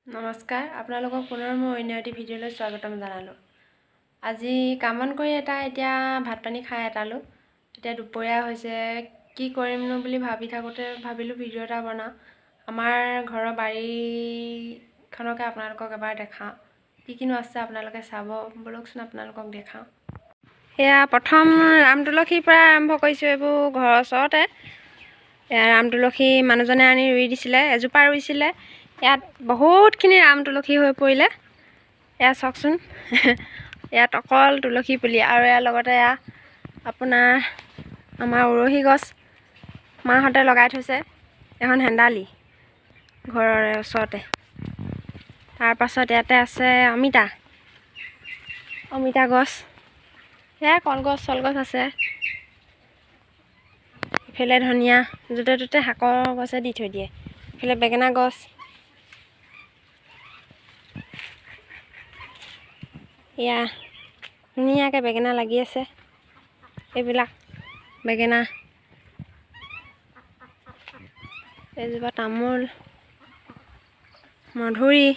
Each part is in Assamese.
নমস্কাৰ, আপোনালোকক পুনৰ মোৰ অন্য এটি ভিডিঅ'লৈ স্বাগতম জনালোঁ। আজি কাম বন কৰি এটা এতিয়া ভাত পানী খাই এটালোঁ। এতিয়া দুপৰীয়া হৈছে, কি কৰিমনো বুলি ভাবি থাকোঁতে ভাবিলোঁ ভিডিঅ' এটা বনাওঁ। আমাৰ ঘৰৰ বাৰীখনকে আপোনালোকক এবাৰ দেখাওঁ, কি কিনো আছে আপোনালোকে চাব। ব'লকচোন আপোনালোকক দেখাওঁ। এয়া প্ৰথম ৰাম তুলসীৰ পৰা আৰম্ভ কৰিছোঁ। এইবোৰ ঘৰৰ ওচৰতে এয়া ৰাম তুলসী মানুহজনে আনি ৰুই দিছিলে, এজোপা ৰুইছিলে। ইয়াত বহুতখিনি ৰাম তুলসী হৈ পৰিলে। এয়া চাওকচোন, ইয়াত অকল তুলসী পুলি। আৰু ইয়াৰ লগতে এয়া আপোনাৰ আমাৰ উৰহী গছ মাহঁতে লগাই থৈছে, এখন হেন্দালি ঘৰৰে ওচৰতে। তাৰপাছত ইয়াতে আছে অমিতা, অমিতা গছ। সেয়া কলগছ চলগছ আছে। ইফালে ধনিয়া, য'তে ত'তে শাকৰ গছে দি থৈ দিয়ে। ইফালে বেঙেনা গছ। এয়া ধুনীয়াকৈ বেঙেনা লাগি আছে, এইবিলাক বেঙেনা। এইজোপা তামোল, মধুৰি।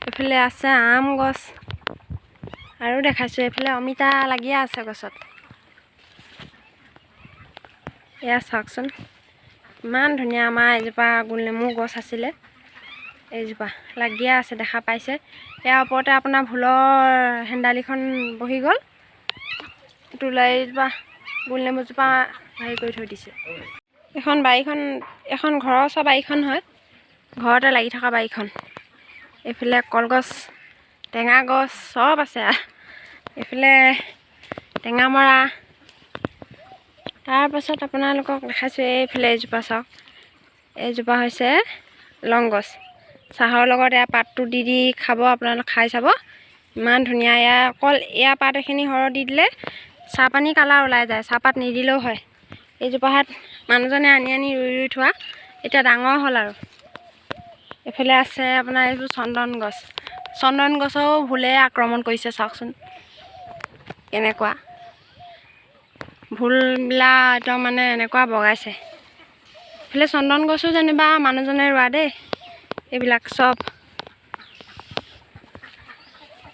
এইফালে আছে আম গছ। আৰু দেখাইছোঁ, এইফালে অমিতা লাগিয়ে আছে গছত। এয়া চাওকচোন, ইমান ধুনীয়া আমাৰ এজোপা গোল নেমু গছ আছিলে, এইজোপা লাগিয়ে আছে, দেখা পাইছে। ইয়াৰ ওপৰতে আপোনাৰ ভোলৰ হেন্দালিখন বহি গ'ল। তোলাইজোপা গোল নেমুজোপা হেৰি কৰি থৈ দিছে। এখন বাৰীখন, এখন ঘৰৰ ওচৰ বাৰীখন হয়, ঘৰতে লাগি থকা বাৰীখন। এইফালে কলগছ, টেঙা গছ চব আছে। এইফালে টেঙামৰা। তাৰপাছত আপোনালোকক দেখাইছোঁ, এইফালে এইজোপা চাওক, এইজোপা হৈছে লং গছ। চাহৰ লগত এয়া পাতটো দি দি খাব, আপোনালোক খাই চাব, ইমান ধুনীয়া। এয়া অকল এয়া পাত এখিনি সৰহ দি দিলে চাহপানী কালাৰ ওলাই যায়, চাহপাত নিদিলেও হয়। এইজোপাহাত মানুহজনে আনি আনি ৰুই ৰুই থোৱা, এতিয়া ডাঙৰ হ'ল। আৰু এইফালে আছে আপোনাৰ এইবোৰ চন্দন গছ। চন্দন গছৰো ভোলে আক্ৰমণ কৰিছে, চাওকচোন কেনেকুৱা ভোলবিলাক একদম মানে এনেকুৱা বগাইছে। এইফালে চন্দন গছো যেনিবা মানুহজনে ৰোৱা দেই, এইবিলাক চব।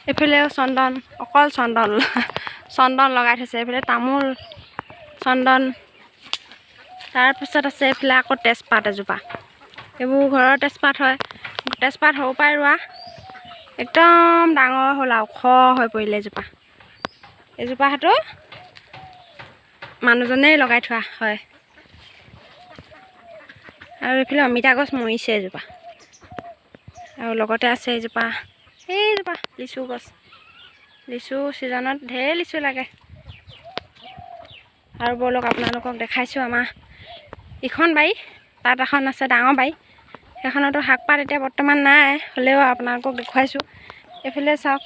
এইফালেও চন্দন, অকল চন্দন চন্দন লগাই থৈছে। এইফালে তামোল, চন্দন। তাৰপিছত আছে এইফালে আকৌ তেজপাত এজোপা। এইবোৰ ঘৰৰ তেজপাত হয়, তেজপাত সৰু পৰাই ৰোৱা, একদম ডাঙৰ হ'ল আৰু ওখ হৈ পৰিলে এজোপা। এজোপা হাতো মানুহজনেই লগাই থোৱা হয়। আৰু এইফালে অমিতা গছ মৰিছে এজোপা। আৰু লগতে আছে এইজোপা, এইজোপা লিচু গছ। লিচু ছিজনত ঢেৰ লিচু লাগে। আৰু ব'লক আপোনালোকক দেখাইছোঁ আমাৰ ইখন বাৰী, তাত এখন আছে ডাঙৰ বাৰী, সেইখনতো শাক পাত এতিয়া বৰ্তমান নাই, হ'লেও আপোনালোকক দেখুৱাইছোঁ। এইফালে চাওক,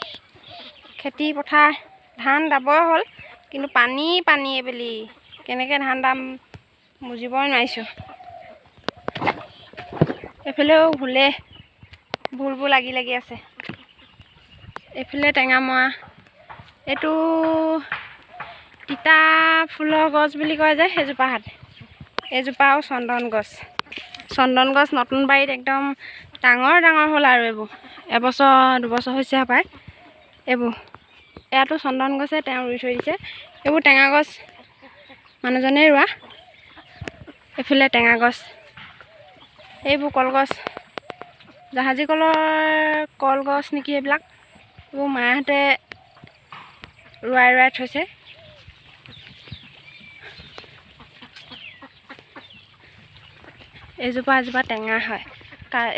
খেতি পথাৰ ধান দাবই হ'ল, কিন্তু পানী পানী এইবেলি কেনেকৈ ধান দাম বুজিবই নোৱাৰিছোঁ। এইফালেও ভোলে ভোলবোৰ লাগি লাগি আছে। এইফালে টেঙামৰা, এইটো তিতা ফুলৰ গছ বুলি কয় যে, সেইজোপা হাত। এইজোপাও চন্দন গছ। চন্দন গছ নতুন বাৰীত একদম ডাঙৰ ডাঙৰ হ'ল আৰু এইবোৰ এবছৰ দুবছৰ হৈছে পায়। এইবোৰ ইয়াতো চন্দন গছে তেওঁ ৰুই থৈ দিছে। এইবোৰ টেঙা গছ মানুহজনেই ৰোৱা। এইফালে টেঙা গছ, এইবোৰ কলগছ, জাহাজী কলৰ কলগছ নেকি এইবিলাক, এইবোৰ মাহঁতে ৰুৱাই ৰুৱাই থৈছে। এজোপা এজোপা টেঙা হয়,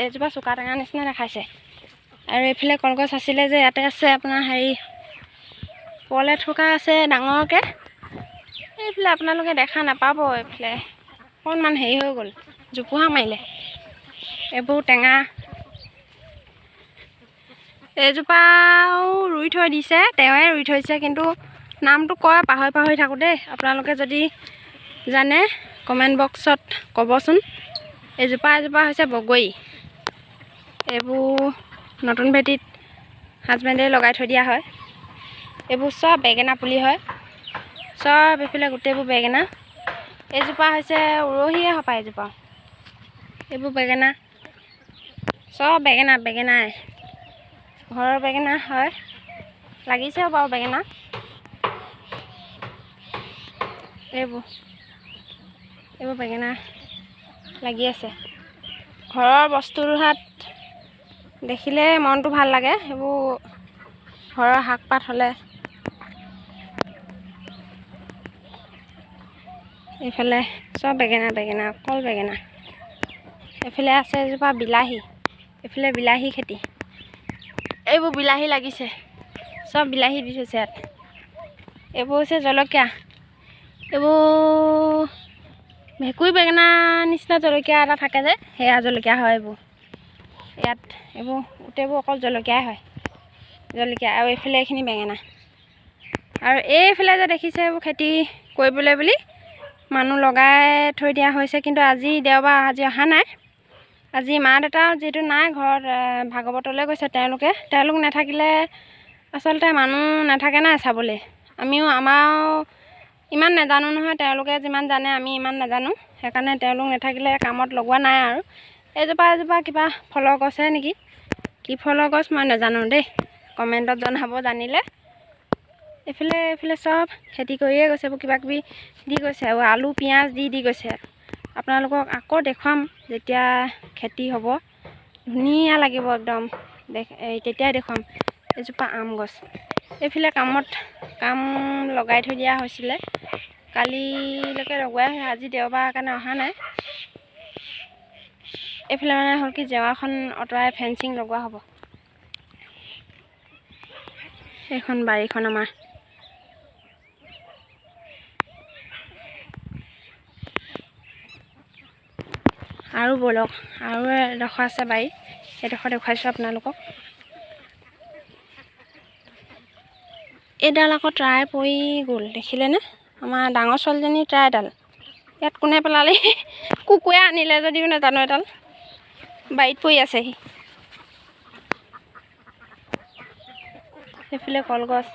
এইজোপা চোকা টেঙা নিচিনা দেখাইছে। আৰু এইফালে কলগছ আছিলে যে, ইয়াতে আছে আপোনাৰ হেৰি কল এথোকা আছে ডাঙৰকৈ। এইফালে আপোনালোকে দেখা নাপাব, এইফালে অকণমান হেৰি হৈ গ'ল, জোপোহা মাৰিলে। এইবোৰ টেঙা, এইজোপাও ৰুই থৈ দিছে, তেওঁৱে ৰুই থৈছে, কিন্তু নামটো কয় পাহৰি পাহৰি থাকোঁ দেই। আপোনালোকে যদি জানে কমেণ্ট বক্সত ক'বচোন। এজোপা এজোপা হৈছে বগৰী। এইবোৰ নতুন ভেটিত হাজবেণ্ডে লগাই থৈ দিয়া হয়। এইবোৰ চব বেঙেনা পুলি হয়, চব এইফালে গোটেইবোৰ বেঙেনা। এইজোপা হৈছে উৰহীয়ে সপাই এজোপা। এইবোৰ বেঙেনা। চব বেঙেনা, বেঙেনাই ঘৰৰ বেঙেনা হয়, লাগিছেও বাৰু বেঙেনা। এইবোৰ এইবোৰ বেঙেনা লাগি আছে। ঘৰৰ বস্তুৰ হাত দেখিলে মনটো ভাল লাগে। সেইবোৰ ঘৰৰ শাক পাত হ'লে। এইফালে চব বেঙেনা, বেঙেনা, অকল বেঙেনা। এইফালে আছে এজোপা বিলাহী, এইফালে বিলাহী খেতি। এইবোৰ বিলাহী লাগিছে, চব বিলাহী দি থৈছে ইয়াত। এইবোৰ হৈছে জলকীয়া, এইবোৰ ভেকুৰী বেঙেনা নিচিনা জলকীয়া এটা থাকে যে, সেয়া জলকীয়া হয় এইবোৰ। ইয়াত এইবোৰ গোটেইবোৰ অকল জলকীয়াই হয়, জলকীয়া। আৰু এইফালে এইখিনি বেঙেনা। আৰু এইফালে যে দেখিছে এইবোৰ খেতি কৰিবলৈ বুলি মানুহ লগাই থৈ দিয়া হৈছে, কিন্তু আজি দেওবাৰ, আজি অহা নাই। আজি মা দেউতাও যিহেতু নাই ঘৰত, ভাগৱতলৈ গৈছে তেওঁলোকে। তেওঁলোক নাথাকিলে আচলতে মানুহ নাথাকে নাই চাবলৈ। আমিও আমাৰো ইমান নাজানো নহয়, তেওঁলোকে যিমান জানে আমি ইমান নাজানো। সেইকাৰণে তেওঁলোক নাথাকিলে কামত লগোৱা নাই আৰু। এজোপা এজোপা কিবা ফলৰ গছহে নেকি, কি ফলৰ গছ মই নাজানো দেই, কমেণ্টত জনাব জানিলে। এইফালে এইফালে চব খেতি কৰিয়ে গৈছে, এইবোৰ কিবা কিবি দি গৈছে আৰু আলু পিঁয়াজ দি দি গৈছে। আপোনালোকক আকৌ দেখুৱাম যেতিয়া খেতি হ'ব, ধুনীয়া লাগিব একদম, তেতিয়াই দেখুৱাম। এজোপা আম গছ। এইফালে কামত কাম লগাই থৈ দিয়া হৈছিলে, কালিলৈকে লগোৱাই, আজি দেওবাৰ কাৰণে অহা নাই। এইফালে মানে হ'ল কি, জেওৰাখন আঁতৰাই ফেঞ্চিং লগোৱা হ'ব। সেইখন বাৰীখন আমাৰ। আৰু ব'লক, আৰু এডোখৰ আছে বাৰী, সেইডোখৰ দেখুৱাইছোঁ আপোনালোকক। এইডাল আকৌ ট্ৰাই পৰি গ'ল, দেখিলেনে? আমাৰ ডাঙৰ ছোৱালীজনীৰ ট্ৰাইডাল ইয়াত কোনে পেলালে, কুকুৰে আনিলে যদিও নাজানো, এডাল বাৰীত পৰি আছেহি। সেইফালে কলগছ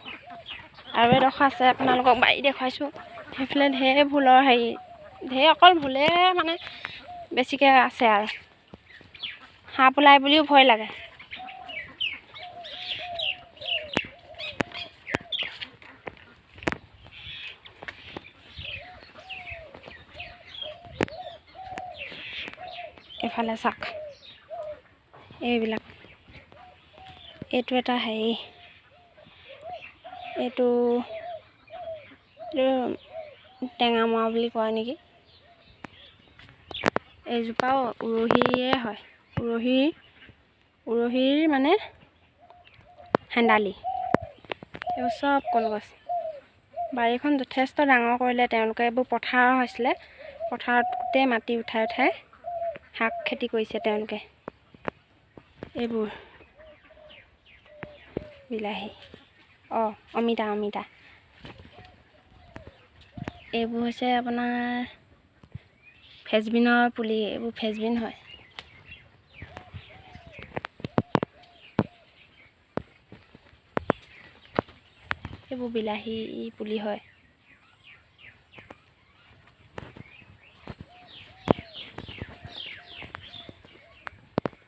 আৰু এডোখৰ আছে, আপোনালোকক বাৰী দেখুৱাইছোঁ। সেইফালে ঢেৰ ভোলৰ হেৰি, ঢেৰ অকল ভোলে মানে বেছিকৈ আছে আৰু। সাপ ওলাই বুলিও ভয় লাগে। এইফালে চাওক এইবিলাক, এইটো এটা হেৰি, এইটো টেঙামৰা বুলি কয় নেকি। এইজোপাও উৰহীয়ে হয়, উৰহী, উৰহীৰ মানে হেন্দালি। এইবোৰ চব কলগছ। বাৰীখন যথেষ্ট ডাঙৰ কৰিলে তেওঁলোকে। এইবোৰ পথাৰ হৈছিলে, পথাৰত গোটেই মাটি উঠাই উঠাই শাক খেতি কৰিছে তেওঁলোকে। এইবোৰ বিলাহী, অঁ অমিতা, অমিতা। এইবোৰ হৈছে আপোনাৰ ফেচবিনৰ পুলি, এইবোৰ ফেচবিন হয়। এইবোৰ বিলাহী পুলি হয়।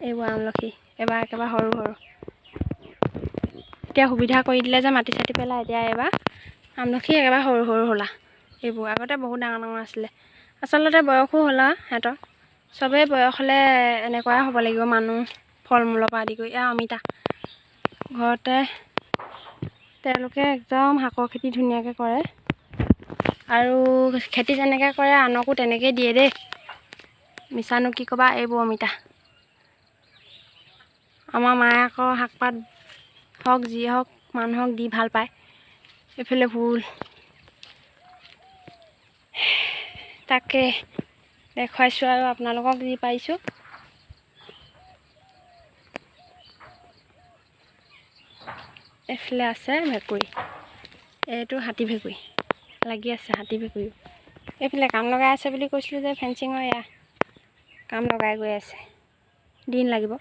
এইবোৰ আমলখি, এবাৰ একেবাৰে সৰু সৰু। এতিয়া সুবিধা কৰি দিলে যে মাটি চাটি পেলাই, এতিয়া এইবাৰ আমলখি একেবাৰে সৰু সৰু হ'লা। এইবোৰ আগতে বহুত ডাঙৰ ডাঙৰ আছিলে। আচলতে বয়সো হ'ল আৰু সিহঁতৰ, চবেই বয়স হ'লে এনেকুৱাই হ'ব লাগিব মানুহ, ফল মূলৰ পৰা আদি কৰি। এয়া অমিতা ঘৰতে তেওঁলোকে একদম শাকৰ খেতি ধুনীয়াকৈ কৰে। আৰু খেতি যেনেকৈ কৰে আনকো তেনেকেই দিয়ে দেই, মিছানো কি ক'বা। এইবোৰ অমিতা আমাৰ মায়ে আকৌ শাক পাত হওক যি হওক মানুহক দি ভাল পায়। এইফালে ভোল, তাকে দেখুৱাইছোঁ আৰু আপোনালোকক যি পাৰিছোঁ। এইফালে আছে ভেকুৰী, এইটো হাতী ভেকুৰী লাগি আছে, হাতী ভেকুৰীও। এইফালে কাম লগাই আছে বুলি কৈছিলোঁ যে ফেঞ্চিঙৰ, এয়া কাম লগাই গৈ আছে, দিন লাগিব।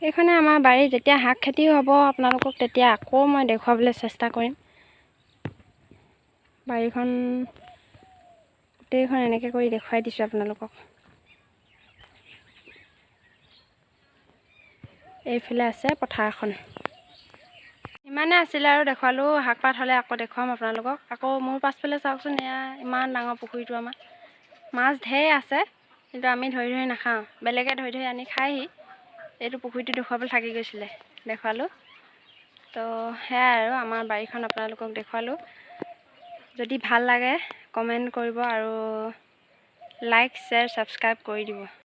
এইখনে আমাৰ বাৰী। যেতিয়া শাক খেতি হ'ব আপোনালোকক তেতিয়া আকৌ মই দেখুৱাবলৈ চেষ্টা কৰিম। বাৰীখন গোটেইখন এনেকৈ কৰি দেখুৱাই দিছোঁ আপোনালোকক। এইফালে আছে পথাৰখন। ইমানে আছিলে আৰু দেখুৱালোঁ। শাক পাত হ'লে আকৌ দেখুৱাম আপোনালোকক। আকৌ মোৰ পাছফালে চাওকচোন, এয়া ইমান ডাঙৰ পুখুৰীটো। আমাৰ মাছ ঢেৰ আছে, কিন্তু আমি ধৰি ধৰি নাখাওঁ, বেলেগে ধৰি ধৰি আনি খায়হি। এইটো পুখুৰীটো দেখুৱাবলৈ থাকি গৈছিলে, দেখুৱালোঁ। তো সেয়াই আৰু আমাৰ বাৰীখন আপোনালোকক দেখুৱালোঁ। যদি ভাল লাগে কমেণ্ট কৰিব আৰু লাইক, শ্বেয়াৰ, ছাবস্ক্ৰাইব কৰি দিব।